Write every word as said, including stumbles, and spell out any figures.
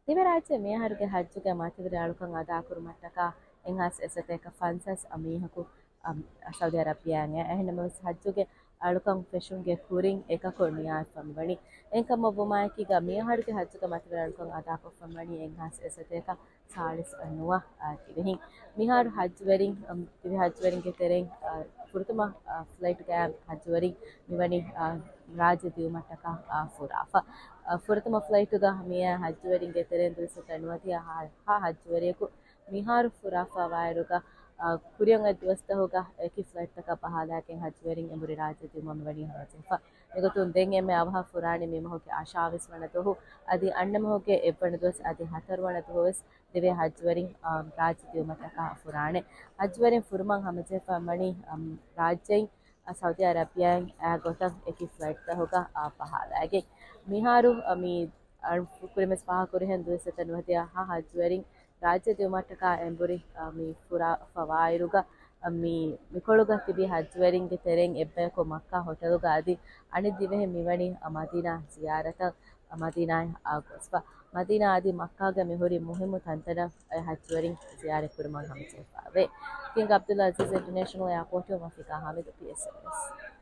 ދިވެހިރާއްޖެ މިއަހަރުގެ ޙައްޖުގެ މަތިވެރި އަޅުކަން އަދާކުރުމަށްޓަކާ އެއްހާސް އެއްސަތޭކަ ފަންސާސް މީހަކު އަ، ސައުދީ އަރަބިއާއިން އެ. އެހެންނަމަވެސް ޙައްޖުގެ އަޅުކަން ފެށުމުގެ ކުރިން އެކަކު ނިޔާވެފަ މިވަނީ. އެހެންކަމަށްވުމާއެކީގަ މިއަހަރުގެ ޙައްޖުގެ މަތިވެރި އަޅުކަން އަދާކޮށްފަ މިވަނީ އެއްހާސް އެއްސަތޭކަ ސާޅީސް ނުވަ ދިވެހިން. މިހާރު ޙައްޖުވެރިން، އަ، ދިވެހި ޙައްޖުވެރިންގެ ތެރެއިން، އަ، ފުރަތަމަ، އަ، ފްލައިޓްގައި ޙައްޖުވެރިން މިވަނީ، އަ، ރާއްޖެ ދިއުމަށްޓަކާ، އަ، ފުރާފަ. އަ، ފުރަތަމަ ފްލައިޓުގަ މިއައި ޙައްޖުވެރިންގެ ތެރެއިން ދުވަސް ނުވަދިހަ ހަ، ހަ ޙައްޖުވެރިޔަކު މިހާރު ފުރާފަ ވާއިރުގަ، އަ، ކުރިއަށް އޮތް ދުވަސްތަކުގަ އެކި ފްލައިޓްތަކަށް ބަހާލާގެން ޙައްޖުވެރިން އެނބުރި ރާއްޖެ ދިއުމަށް މިވަނީ ހަމަޖެހިފަ. މިގޮތުން ދެން އެންމެ އަވަހަށް ފުރާނީ މި މަހުގެ އަށާވީސް ވަނަ ދުވަހު، އަދި އަންނަ މަހުގެ އެއްވަނަ ދުވަސް އަދި ހަތަރު ވަނަ ދުވަހު ވެސް ދިވެހި ޙައްޖުވެރިން، އާ، ރާއްޖެ ދިއުމަށްޓަކާ ފުރާނެ. ޙައްޖުވެރިން ފުރުމަށް ހަމަޖެހިފަ ވަނީ، އަމް، ރާއްޖެއިން، އާ، ސައުދީ އަރަބިއާއިން އާ ގޮތަށް އެކި ފްލައިޓްތަކުގަ، އާ، ބަހާލާގެން. މިހާރު، އާ، މި އަޅު ކުރިމެސް ފާހަގަކުރިހެން ދުވަސް ނުވަދިހަ ހަ ޙައްޖުވެރިން ރާއްޖެ ދިއުމަށްޓަކާ އެނބުރި، އާ، މި ފުރާ ފަވާއިރުގަ، އާ، މި، މިކޮޅުގަ ތިބި ޙައްޖުވެރިންގެ ތެރެއިން އެއްބަޔަކު މައްކާ ހޮޓަލުގަ އަދި އަނެއް ދިވެހިން މިވަނީ، އާ، މަދީނާ ޒިޔާރަތަށް، އާ، މަދީނާއަށް، އާ، ގޮސްފަ. މަދީނާ އަދި މައްކާގެ މިހުރި މުހިއްމު ތަންތަނަށް އެ ޙައްޖުވެރިން ޒިޔާރަތްކުރުމަށް ހަމަޖެހިފައެވެ. ކިންގް ޢަބްދުލް ޢަޒީޒް އިންޓަރނޭޝަނަލް އެއާޕޯޓު، މަފިކާ ހާމިދު، ޕީއެސްއެމްއެސް.